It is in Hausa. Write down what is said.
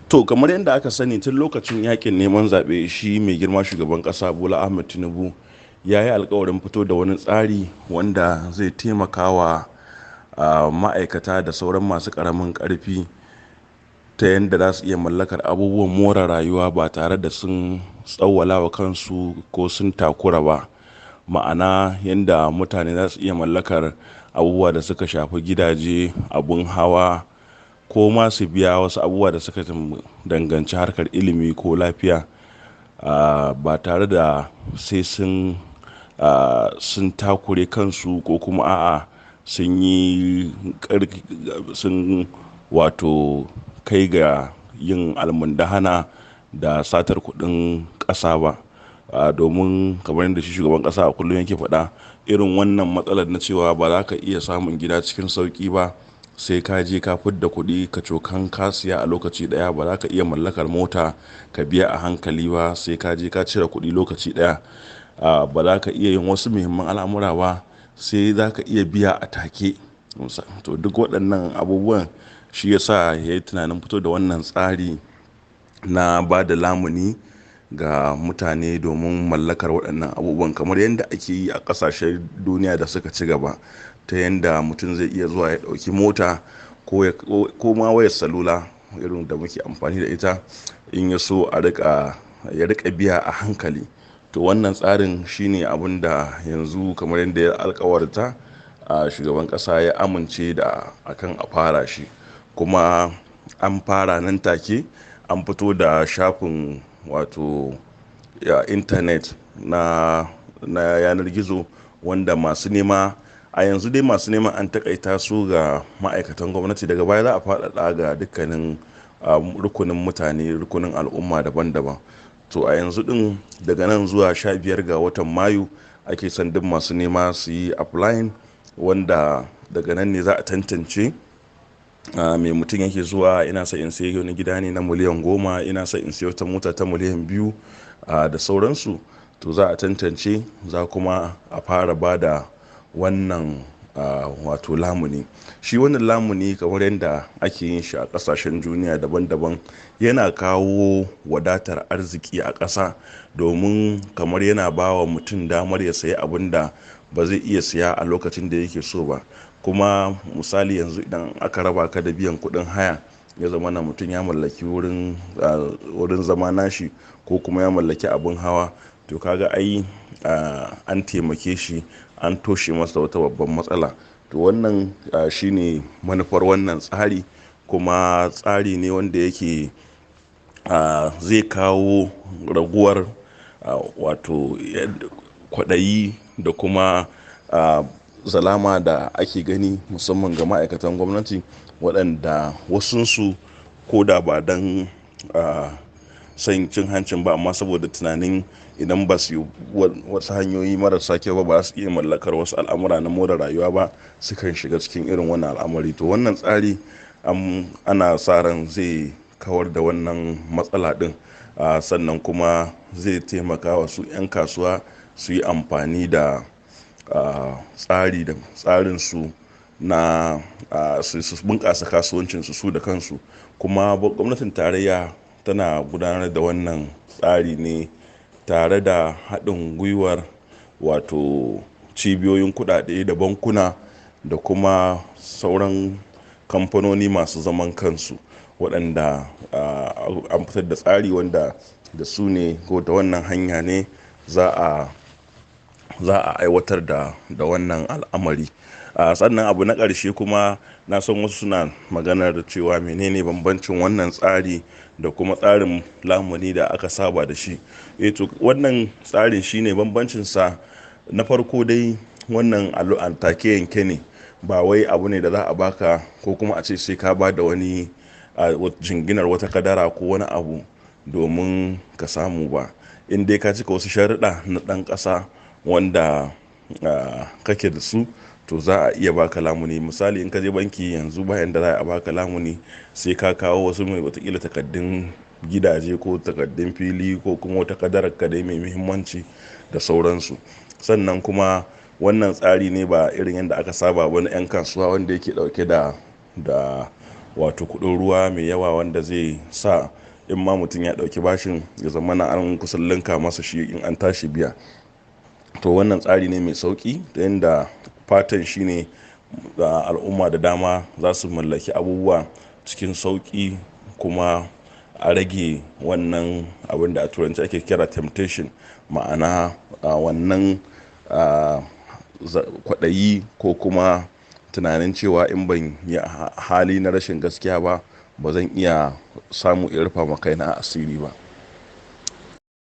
To, kamar yadda aka sani, tun lokacin yakin neman zaɓe shi mai girma shugaban ƙasa Bola Ahmed Tinubu ya yi alkawarin fito da wani tsari wanda zai taimaka wa ma'aikata da sauran masu ƙaramin ƙarfi ta yadda za su iya mallakar abubuwan more rayuwa ba tare da sun tsawwala wa kansu ko sun takura ba. Ma'ana, yadda mutane za su iya mallakar abubuwa da suka shafi gidaje, abun hawa, ko ma su biya wasu abubuwa da suka danganci harkar ilimi ko lafiya, ba tare da sai sun takure kansu ko kuma a'a, sun yi sun wato kai ga yin almundahana da satar kuɗin ƙasa ba. Domin kamar yadda shi shugaban ƙasa a kullum yake faɗa, irin wannan matsalar na cewa ba za ka iya samun gida cikin sauƙi ba sai ka je ka fidda kuɗi ka cokan ka siya a lokaci ɗaya, ba za ka iya mallakar mota ka biya a hankali ba sai ka je ka cire kuɗi lokaci ɗaya, ba za ka iya yin wasu muhimman al'amura ba sai za ka iya biya a take. To, duk waɗannan abubuwan shi ya sa ya yi tunanin fito da wannan tsari na ba da lamuni ga mutane domin mallakar waɗannan abubuwan, kamar yadda ake yi a ƙasashen duniya da suka ci gaba, ta yadda mutum zai iya zuwa ya ɗauki mota ko ma wayar salula irin da muke amfani da ita, in ya so a rika ya rika biya a hankali. To, wannan tsarin shine abin da yanzu, kamar yadda ya alkawarta, a shugaban ƙasa ya amince da akan a fara shi, kuma an fara nan take. An fito da shafin, wato ya intanet na yanar gizo, wanda masu nema, a yanzu dai masu neman an takaita su ga ma'aikatan gwamnati. Daga baya za a faɗaɗa ga dukkanin rukunin mutane, rukunin al'umma daban-daban. To, a yanzu din daga nan zuwa 15 ga watan Mayu ake son duk masu nema su yi applying, wanda daga nan ne za a tantance mai mutum yake zuwa. Ina sa in sayi wani gida ne na miliyan 10, ina sa in sayi wata mota ta miliyan 2 da sauransu. To, za a tantance, za kuma a fara ba da wannan wato lamuni. Shi wannan lamuni, kamar yadda ake yin shi a kasashen duniya daban-daban, yana kawo wadatar arziki a ƙasa, domin kamar yana ba wa mutum damar ya sayi abin da ba zai iya siya a lokacin da yake so ba. Kuma misali, yanzu idan aka raba ka da biyan kuɗin haya, ya zama na mutum ya mallaki wurin zama nashi ko kuma ya mallaki abin hawa, to kaga ai an taimake shi, an toshe masa wata babban matsala. To, wannan shine manufar wannan tsari, kuma tsari ne wanda yake zai kawo raguwar wato kwaɗayi da kuma zalama da ake gani, musamman ga ma'aikatan gwamnati, waɗanda wasunsu ko da ba don son cin hancin ba, amma saboda tunanin idan ba su yi wasu hanyoyi marasa kyau ba, ba su iya mallakar wasu al'amura na more rayuwa ba, sukan shiga cikin irin wannan al'amari. To, wannan tsari ana sa ran zai kawar da wannan matsala din, sannan kuma zai taimaka wa su 'yan kasuwa su yi amfani da tsari da tsarin su na su bunƙasa kasuwancinsu su da kansu. Kuma gwamnatin tarayya tana gudanar da wannan tsari ne tare da haɗin gwiwar wato cibiyoyin kuɗaɗe da bankuna da kuma sauran kamfanoni masu zaman kansu, waɗanda an fitar da tsari wanda da su ne ko da wannan hanya ne za a aiwatar da wannan al'amari. Sannan abu na ƙarshe kuma, na san wasu suna maganar cewa menene bambancin wannan tsari da kuma tsarin lamuni da aka saba da shi? Eh, to, wannan tsarin shine bambancin sa na farko dai, wannan a take yanke ne, ba wai abu ne da za a baka ko kuma a ce sai ka ba da wani jinginar wata kadara ko wani abu domin ka samu ba. In dai ka cika wasu sharuɗa na ɗan ƙasa wanda kake da su, to za a iya baka lamuni. Misali, in ka je banki yanzu, bayan da za a baka lamuni sai ka kawo wasu mai watakila takaddun gidaje ko takaddun fili ko kuma wata kadarar ka dai mai muhimmanci da sauransu. Sannan kuma wannan tsari ne ba irin yadda aka saba wani 'yan kasuwa wanda yake dauke da wato kuɗin ruwa mai yawa wanda zai sa in ma mutum ya ɗauki bashin ya zama na an kusan linka masa shi in an tashi biya. To wannan tsari ne mai sauƙi ta yadda fatan shine al'umma da dama za su mallaki abubuwa cikin sauƙi, kuma a rage wannan abin da a turanci ake kira temptation, ma'ana wannan kwaɗayi ko kuma tunanin cewa in ban yi hali na rashin gaskiya ba, ba zan iya samu in rufa ma kaina asiri ba.